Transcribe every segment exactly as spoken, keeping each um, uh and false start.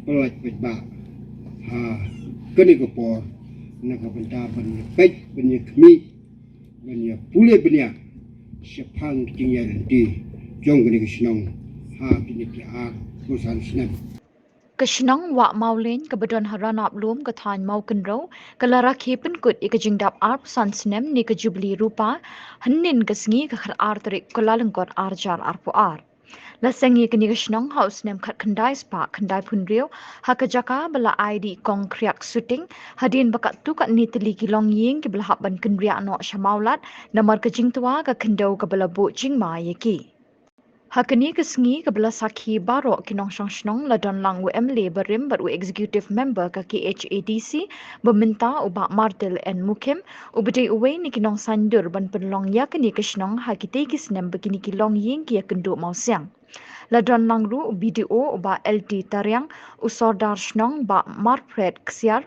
Pynlait paidbah ha kane ka por na ka bynta ban ïa peit, ban ïa khmih, ban ïa pule bniah shaphang ka jingïaid lynti jong kane ka shnong ha kine ki arphew san snem. Ka shnong Wah Mawlein kaba don ha Ranab Lum ka thaiñ Mawkynrew ka la rakhe pynkut ïa ka jingdap arphew san snem ne ka Jubili Rupa hynnin ka sngi ka khatar tarik Kyllalyngkot arhajar arphew ar. La seng ïa kane ka shnong ha u snem khatkhyndai spah khyndaiphew hynriew ha ka jaka ba la ai da i Kong Khriak Suting hadien ba katto katne tylli ki longïing kiba la hap ban kynriah noh sha Mawlad namar ka jingtwa ka khyndew kaba la buh jingma ïa ki. Ha kane ka sngi kaba la sakhi baroh ki nongshong shnong la don lang u M L A barim bad u Executive Member ka K H A D C ba mynta u Bah Martil N Mukhim, uba dei uwei na ki nongsaiñdur ban pynlong ïa kane ka shnong ha kitei ki snem ba kine ki longïing ki ïakynduh mawsiang. La don lang ruh u B D O u Bah L T Tariang, u Sordar Shnong Bah Marpret Ksiar,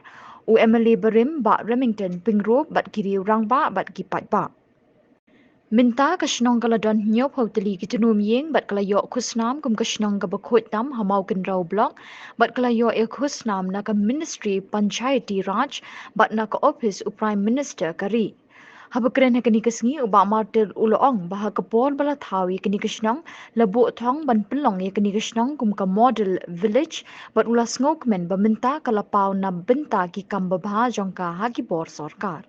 u M L A barim Bah Remington Pyngrope bad ki riew rangbah bad ki paidbah. Mynta ka shnong ka la don hynñiewphew tylli ki tnum ïing bad ka la ïoh khusnam kum ka shnong kaba khuid tam ha Mawkynrew Block bad ka la ïoh ïa khusnam na ka Ministry Panchayati Raj bad na ka ophis u Prime Minister ka ri. Haba kren ha kane ka sngi u Bah Martil u la ong ba ha ka por ba la thaw ïa kane ka shnong la buh thong ban pynlong ïa kane ka shnong kum ka model village bad u la sngewkmen ba mynta ka la paw na bynta ki kam babha jong ka ha ki bor sorkar.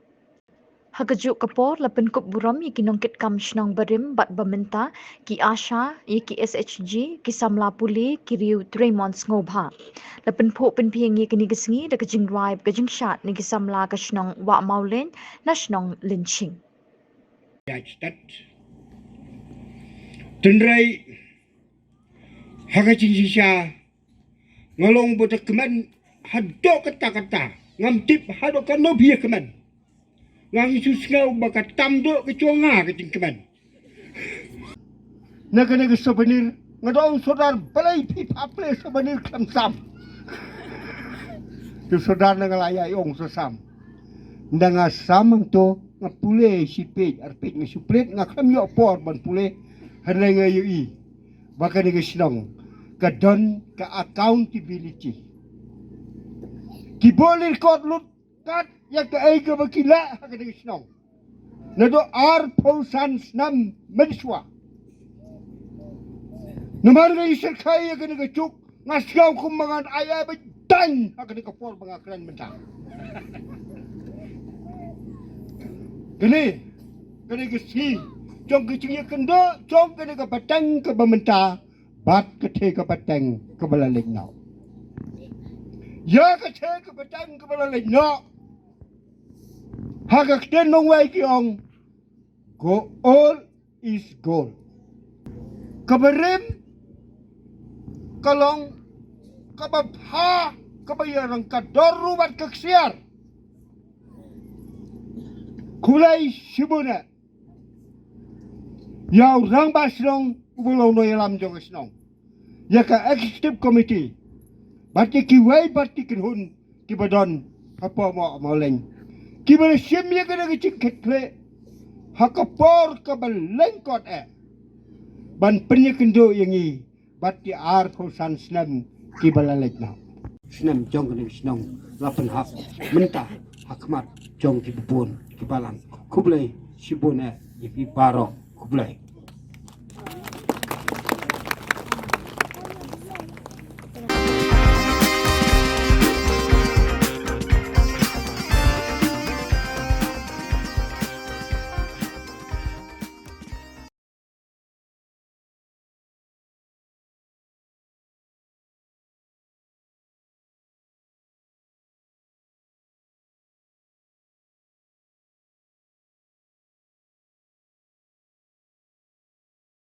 Ha kajuh ka por la pynkup burom ïa ki nongkitkam shnong barim bad ba mynta, ki ASHA, ïa ki S H G, ki samla pule, ki riew treimon sngewbha. La pynphuh pynphieng ïa kane ka sngi da ka jingrwai bad ka jingshad na ki samla ka shnong Wah Mawlein na shnong Lynching. Ïa stet. Tynrai ha ka jingshisha nga long ba da kmen haduh katta katta, ngam tip haduh katno phi ïa kmen. Nga ngi shu sngew ba ka tam duh ka jong nga ka jingkmen. Na kane ka souvenir nga da ong sordar balei phi pha pule souvenir khlem sam. Te sordar na nga la ïa ong sa sam. Nda nga sam hangto nga pule shi peit ar peit nga shu plet nga khlem ïoh por ban pule. Hynrei nga ïohi ba kane ka shnong ka don ka accountability. Ki bor record lut kat ïa kaei kaba ki leh ha kane ka shnong. Naduh arphew san snem mynshuwa. Namar nga ïa shyrkhei ïa kane ka juk nga sngew kum ba ngan ai ai ba dang ha kane ka por ba nga kren mynta. Kane kane ka sngi jong ka jingïakynduh jong kane ka pateng kaba mynta bad ka thei ka pateng kaba la leit noh. Ïa ka thei ka pateng kaba la leit noh. Ha ka ktien nongwei ki ong, go old is gold. Kaba rim ka long kaba bha kaba ïarang ka dor ruh bad ka ksiar. Khublei shibun eh. Ïa u rangbah shnong uba long nongïalam jong ka shnong. Ïa ka executive committee bad ïa kiwei bad ki kynhun kiba don hapoh Mawlein kiba la shim ïa kane ka jingkitkhlieh ha ka por kaba lyngkot eh ban pynïakynduh ïa ngi bad ki arphew san snem kiba la leit noh. Snem jong kane ka shnong la pynhap mynta ha khmat jong ki bun ki balang. Khublei shibun eh ïa phi baroh, khublei.